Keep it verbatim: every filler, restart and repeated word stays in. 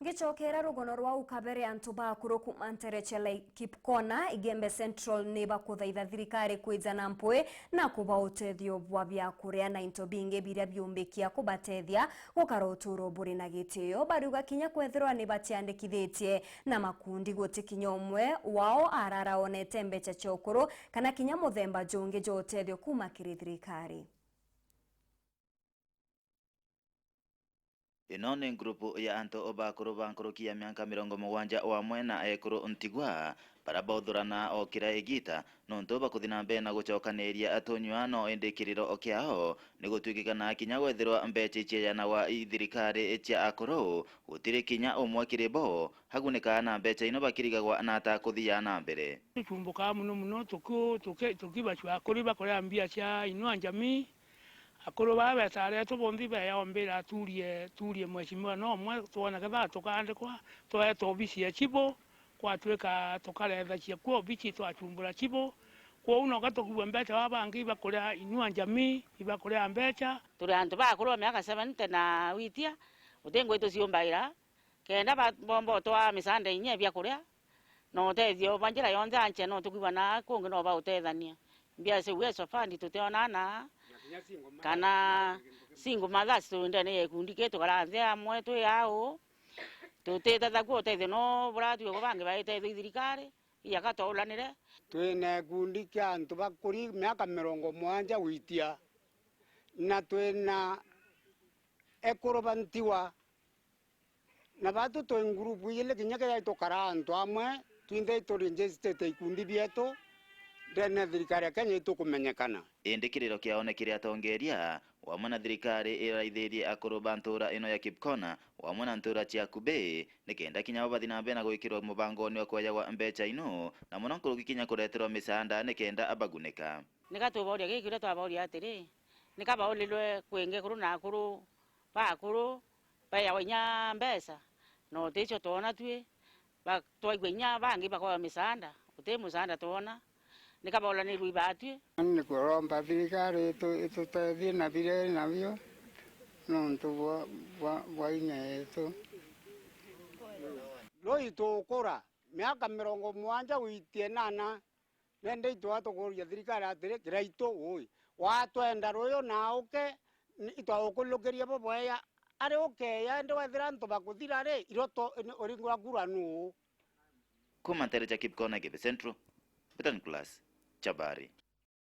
Gicokera rugono rwa ukabere antu bakuru kuma ntere cia Laikipkona, Igembe Central ni bakuthaitha thirikari kwija na mpwi na kuba utethio bwa biakuria na into bingi biria biumbikia kubatethia gukara uturo buri na gitio. Bariuga kinya kwethirwa ni batiandikithitie na makundi, guti kinya umwe wao arara onete mbeca cia ukuru kana kinya muthemba jungi jwa utethio kuma kiri thirikari. Ino ni ngurupu ya antu bakuru ba nkuruki ya miaka mirongo mugwanja wamwe na ekuru ntigwa, baria bauthurana o kiria igita nontu bakuthi na mbere na gucokaniria tunyua, no indi kiriro kiao ni gutwikikana kinya gwethirwa mbeca iciayanagwa i thirikari cia akuru, gutiri kinya umwe kiri bo agunikaa na mbeca ino bakirigagwa na ata kuthia na mbere. Tucumbukaa muno muno tuki-, tuki-, tukibacua kuri bakorea mbia cia Inua Jamii. Akuru baa betare etu bonthe beeombira aturie, turie mheshimiwa no umwe twone ketha tukandikwa, tweetwa obisi ya chibo, gwatwika tukarethacia kuo obisi twachumbura chibo. Kwou noka tukigua mbeca baa bangi ibakuria Inua Jamii, ibakuria mbeca. Turi antu bakuru ba miaka seventy na witia, guti ngui tuciumbaira, kenda ba-, bomba utwaa misaanda inya ya biakuria, na utethio bwa njira yonthe anche, no tukwigua na kungi no bautethania. Mbia cia Uwezo Fund tutiona na kana single mothers tu ndene ya gikundi kitu, tukara nthi amwe twi au, tutitethagua utethio no buratwigua bangi baitethio i thirikari, iyaka twaulanire. Twina gikundi kia antu bakuri miaka mirongo mugwanja gwitia, na twina ekuru ba ntigwa. Na batu twi ngurupu ijiri kinya kethira itukara antu amwe, twinthe itu register ikundi bietu ndene ya thirikari ya Kenya itukumenyekana. Indi kiriro kiao ni kiri atongeria, wamwe na thirikari iraithirie akuru ba ntura ino ya Kipkona, wamwe na ntura cia Kubi, nikenda kinya bo bathi na mbere na gwikirwa mubangoni wa kwejagwa mbeca ino, na muno nkuruki kinya kureterwa misaanda nikenda abagunika. Nika tuboria giki uria twaboria atiri, nika baulilwe kwingi kuru na akuru bakuru, beeawa inya mbeca, na uticio twona twi, ba-, twaigua inya bangi bakoewa misaanda, guti musaanda twona, nika baulanirwe ibatwi. Ni kuromba thirikari itu-, itutethie na biria iri nabio nontu bwa, bwa, bwa inya yetu. Rui tukura miaka mirongo mugwanja gwitia inana, nende itwaa tukuria thirikari atiri, kiraitu ui, watwenda ruyu na uke, ni-, itwaukurukirie bubweya, ari ukeya, indi wethira antu bakuthira ri, iroto ni uringura kura nuu? Kuma ntere cia Kipkona, Igembe Central, mbita Nicholas Chabari.